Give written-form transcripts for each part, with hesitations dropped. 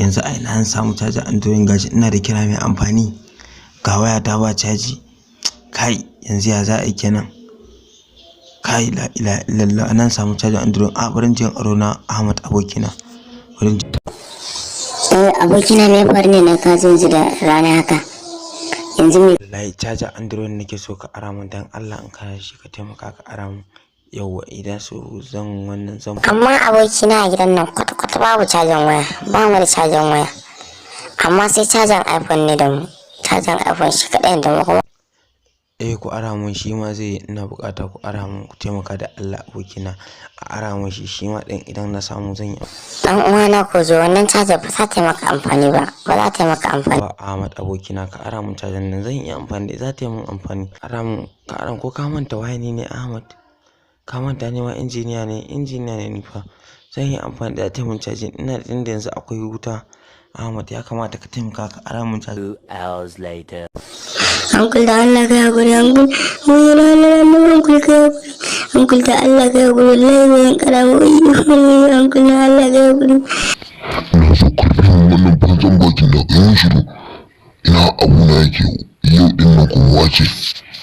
Yanzu a ina an samu caji Android? Gashi ina da kira mai amfani, ga waya ta ba caji. Kai, yanzu ya za a yi kenan? Kai, la ilaha illallah, anan samu cajin Android? A bari in je in aro na Ahmad abokina, bari in je. Eh, abokina, me ya faru ne na ka zo yanzu da rana haka? Yanzu me? Wallahi caja Android nake so ka ara mun, dan Allah in kana shi ka taimaka ka ara mun. Yauwa, idan so zan wannan zan Amma abokina, a gidan nan kwata-kwata babu cajin waya, ba mu da cajin waya. Amma sai cajin iPhone ne da mu. Cajin iPhone shi kaɗai da mu kuma. Eh, ku ara mun shi ma zai, ina bukata ku ara mun, ku taimaka da Allah abokina, a ara mun shi, shi ma din idan na samu zan yi. Dan uwana, ko zo wannan cajar ba za ta yi maka amfani ba, ba za ta yi maka amfani. Ba Ahmad abokina, ka ara mun cajan nan, zan iya amfani da za ta yi mun amfani. Ara mun, ka ara. Ko ka manta waye ni ne, Ahmad? Ka manta ni ma injiniya ne, injiniya ne ni fa. Zan yi amfani da ta yi mun caji, ina da inda yanzu akwai wuta. Ahmad, ya kamata ka taimaka ka ara mun caji. 2 hours later. Uncle, da Allah ka hakuri, uncle. Wai na Allah na, uncle, ka hakuri. Uncle, da Allah ka hakuri, wallahi ba zan kara ba. Wai uncle, na Allah ka hakuri. Ina so karfin wannan banzan bakin da ka yi shiru. Ina abuna yake yau din nan kuma? Wace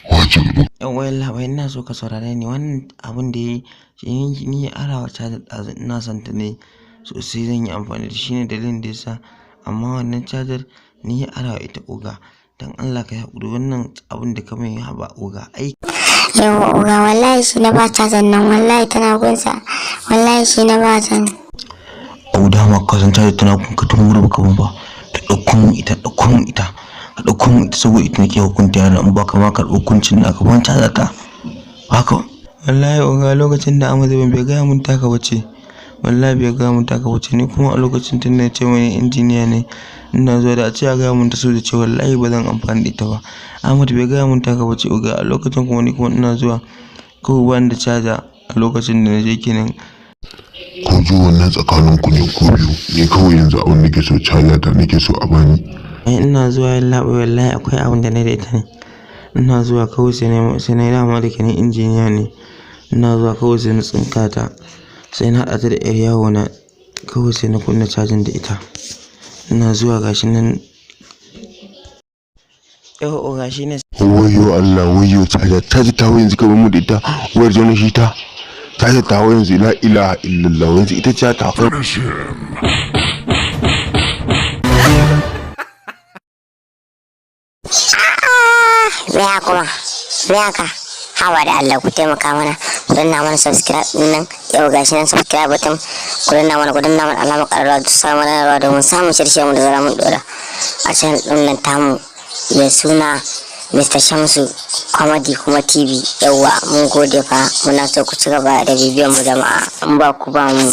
wace ka? Yan wayan labai, ina so ka saurare ni. Wannan abun da ya yi shi ni ya arawa cajar ɗazu, ina son ta ne sosai, zan yi amfani da shi ne dalilin da yasa. Amma wannan cajar ni ya arawa ita. Oga, dan Allah ka yi haƙuri, wannan abun da ka min, haba oga ai. Yawa oga, wallahi shi na ba cajar nan, wallahi tana gunsa. Wallahi shi na ba ta. Au, dama ka san cajar tana kun ka tun wuri baka ban ba. Ta ɗauko mun ita, ɗauko mun ita, ka ɗauko mun ita, saboda ita nake hukunta yaron. In baka ma karɓi hukuncin naka ban caja ta haka. Wallahi oga, lokacin da Ahmad bai gaya mun taka bace, wallahi bai gaya mun taka bace. Ni kuma a lokacin tun da ce wani injiniya ne, ina zuwa da a ce ya gaya mun ta so da ce wallahi ba zan amfani da ita ba. Ahmad bai gaya mun taka bace oga. A lokacin kuma ni kuma ina zuwa kawai ban da caja a lokacin da na je kenan. Ko ji wannan tsakanin ku ne ko biyu ni kawai yanzu abin nake so, caja ta nake so a bani. Ai ina zuwa, yallaɓai, wallahi akwai abin da na da ita ne. Ina zuwa kawai sai na dama da ke ni injiniya ne, ina zuwa kawai sai na tsinka ta, sai na haɗa ta da 'yar yawo na, kawai sai na kunna cajin da ita. Ina zuwa, gashi nan yau oga, shi ne. Wayo Allah, wayo, caja, caja ta yanzu ka bar mu da ita. Wayar zo shi ta caja ta yanzu. La ilaha illallah, yanzu ita ce ta. Finish him. Me haka kuma? Me haka? Haba da Allah, ku taimaka mana, ku danna mana subscribe din nan. Yau gashi nan subscribe button, ku danna mana, ku danna mana alamar ƙararrawa da samun sanarwa domin samun shirye mu da zara mun dora a channel din nan tamu mai suna Mr. Shamsu Comedy kuma TV. Yauwa, mun gode fa, muna so ku ci gaba da bibiyan mu jama'a, in ba ku ba mu.